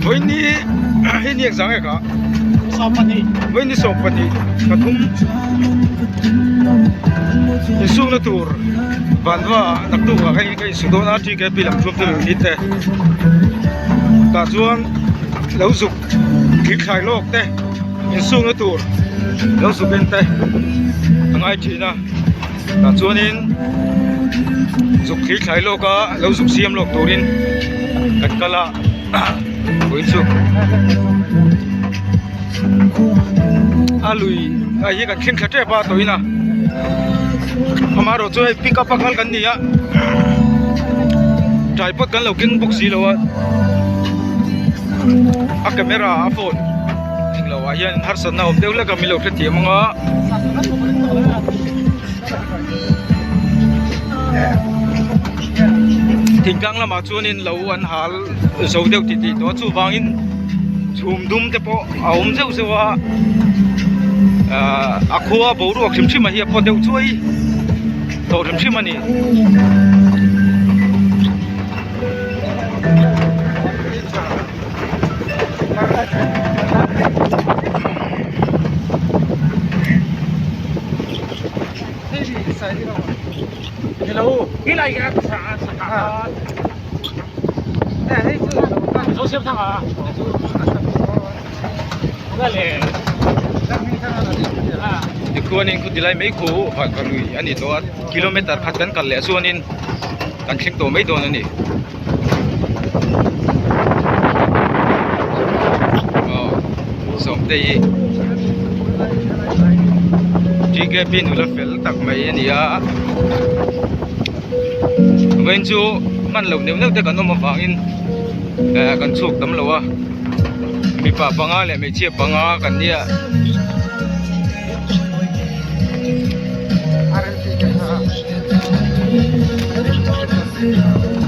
Vawiini hei ni engzah nge ka vawiini 12 pathum insukna tur vanva naktuk ah khan ka insu dawn a TKP lam chhung te ni te tah chuan lo zuk thil thlai lawk te insukna tur lo zuk en te a ngai thin a tah chuanin zuk thil thlai lawk a lo zuk siam lawk turin kan kal a vawiin chu a lui a hi kan thleng thla tep a tawhin a amaherawh chu hei pick up a kal kan ni a tripod kan lo keng bawk si lo a a camera a phone englo ah hian harsatna awm deuh hlek a min lo hrethiam ang a. Thingtlang lamah chuanin lo an hal zo deuh tih tih tawh a chuvangin chhum dum te pawh a awm zeuh zeuh a ahh a khua boruak hrim hrim a hi a pawt deuh chuai tawh hrim hrim a ni. Tikhuanin khu tilai mai khu vanva lui a ni tawh a kilometer khat kan kal leh chuanin kan thleng tawh mai dawn a ni. Aw sawmte hi TKP nula fel tak mai a ni a vawiin chu hman loh neuh neuh te kan awm avangin eh kan chhuak tam lo a mipa panga leh hmeichhia panga kan nia.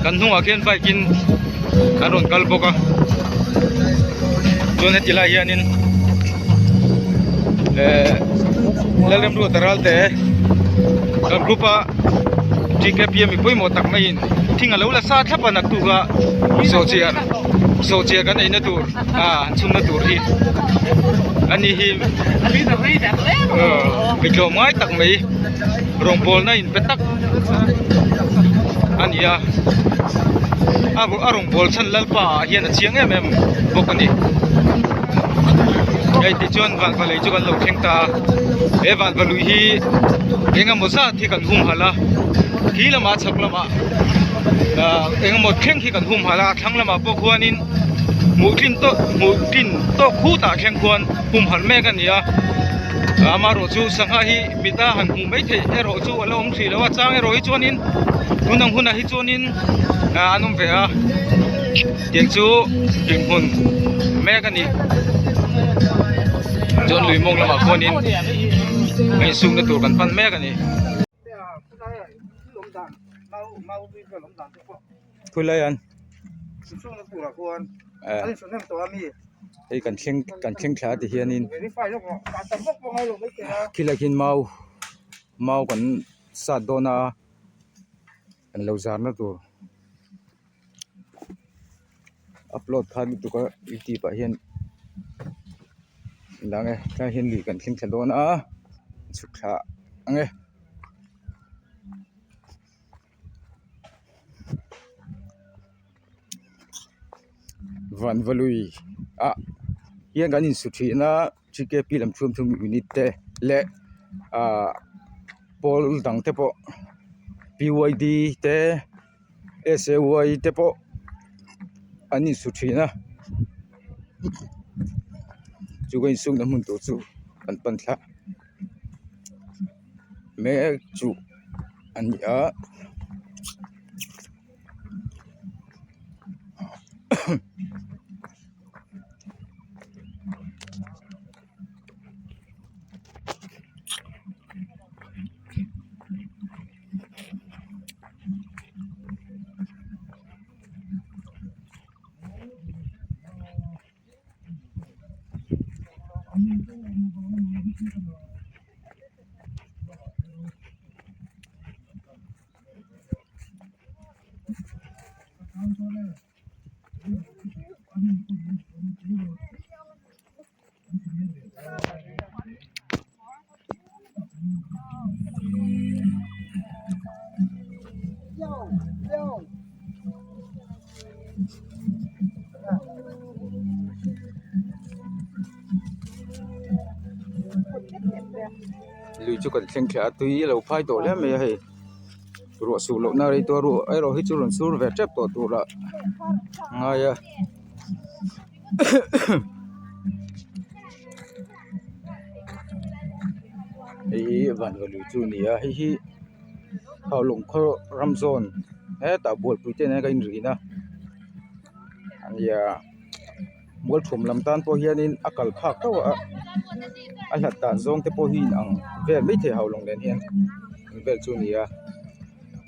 Kan hnungah khian bike in an rawn kal bawk a chuan heti lai hianin eh Lalremruata Ralte kan group a TKP a mi pawimawh tak maiin thing a lo la sa thlap a naktuk a sawhchiar sawhchiar kan eina tur ah an chhunna tur hi ani hi mi tlawm ngai tak mai rawngbawlna in pe tak a ni a a rawngbâwl chhan lalpa ah hian a chiang em em bawk a ni hei tichuan vanva lei chu kan lo thleng ta a he vanva lui hi eng emaw zat hi kan humhalh a khi lamah chhak lamah ah eng emaw thleng khi kan humhalh a a thlang lamah pawh khuanin hmuh tlin tawk hmuh tlin tawk khutah thleng khuan humhalh mek a ni a amaherawh chu sangha hi mita han hmuh mai theih erawh chu a la awm hrih lo a chang erawh hi chuanin tun ang hunah hi chuanin ah an awm ve a tiang chu dinhmun mek a ni chuan lui mawng lamah khuanin a insukna tur kan pan mek a ni. Khulai an hei kan thleng kan thleng thla ti hianin khilai khian mau mau kan sat dawn a kan lo zarna tur upload khan lutuk a youtube ah hian dang e tlai hian lui kan thleng thla dawn a chhuk thla ang e. Vanvalui ah hian kan insu thin a TKP lam chhung thung unit te leh ahh pawl dang te pawh PYD te SAY te pawh an insu thin a chu ka insukna hmun tur chu kan pan thla mek chu a ni a. Lui chu kan thleng thla a tui a lo phai tawh hle mai a hei ruah sur loh na rei tawh a ruah erawh hi chu rawn sur ve tep tawh tur a ngai a. Hei hi vanva lui chu a ni a hei hi Haulawng khaw ram zawn hetah bualpui te nen a inrin a a nia mualṭhuam lam tan pawh hianin a kal phak tho a a hlat dan zawng te pawh hi a inang vel maithei Haulawng nen hian ang vel chu a ni a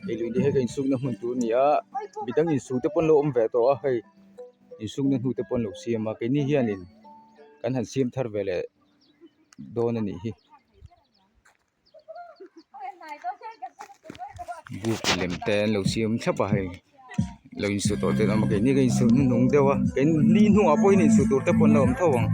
hei lui te hi ka insukna hmun tur a ni a midang insuk te pawh an lo awm ve tawh a hei. Insukna hnu te pawh an lo siam a keini hianin kan han siam thar ve leh dawn a nih hi buk lem te an lo siam thlap a hei lo insu tawh te an awm a keini kan insu hnuhnung deuh a keini hnungah pawh hian insu tur te pawh an lo awm tho ang.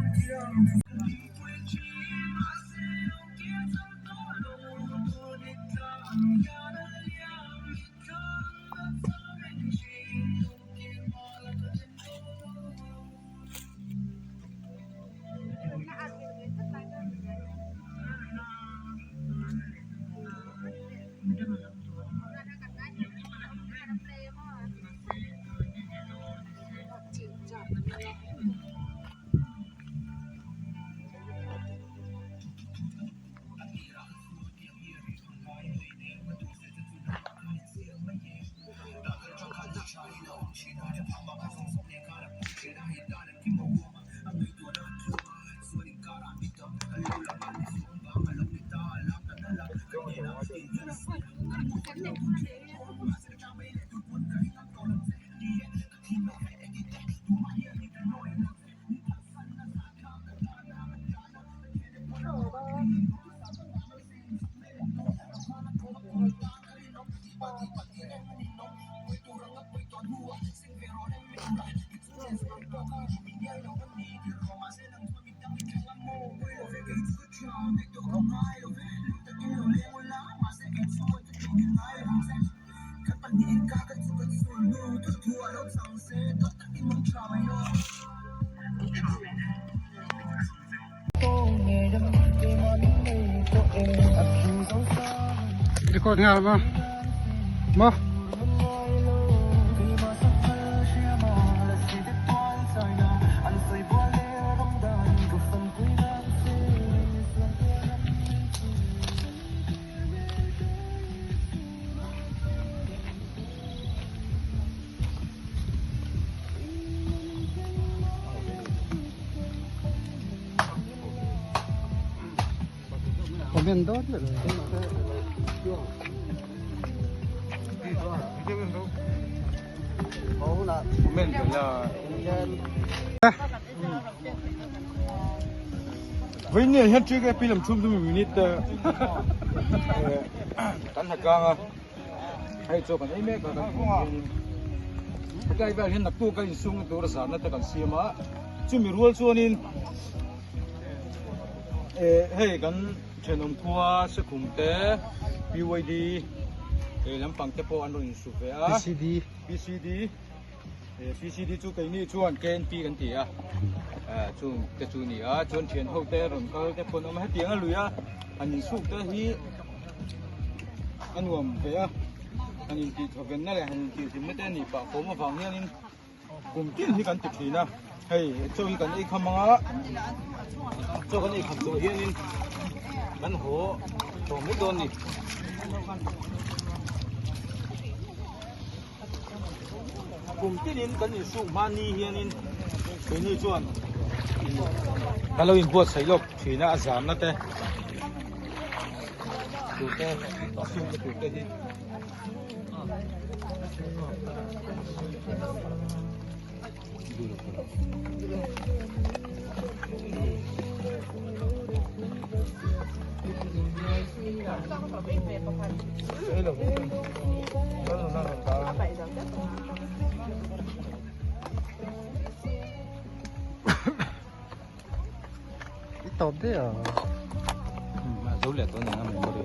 Record nghal ma ma Comment dawn Comment la. Vawiin hian ṭi ka pi lam chhum chu minute kan ha tlang a hei chaw kan ei mek a kan hianin hetlai vel hian naktuk a insungna tur zahna te kan siam a chumi rual chuanin hei kan thenawm khua Sekhum te PYD lampang te pawh an rawn insuk ve a PCD. PCD chu keini chuan KNP kan ti a, chung te chu ni a, chuan thian ho te rawn kal te pawh an awm a, hetiang a lui a han insuk te hi a nuam ve a, han intih thawvenna leh han intih hlimna te a nih pah kawm avang hianin kum tin hi kan ti thin a, hei chaw hi kan ei kham ang a, chaw kan ei kham zawh hianin kan haw tawh mai dawn a ni. Kum tinin kan insuk hma ni hianin keini chuan kan lo inbuatsaih lawk thin a, a zamna te tur te sukna tur te hi. I tawp daih a. Zo leh tawh a ni ang a memory.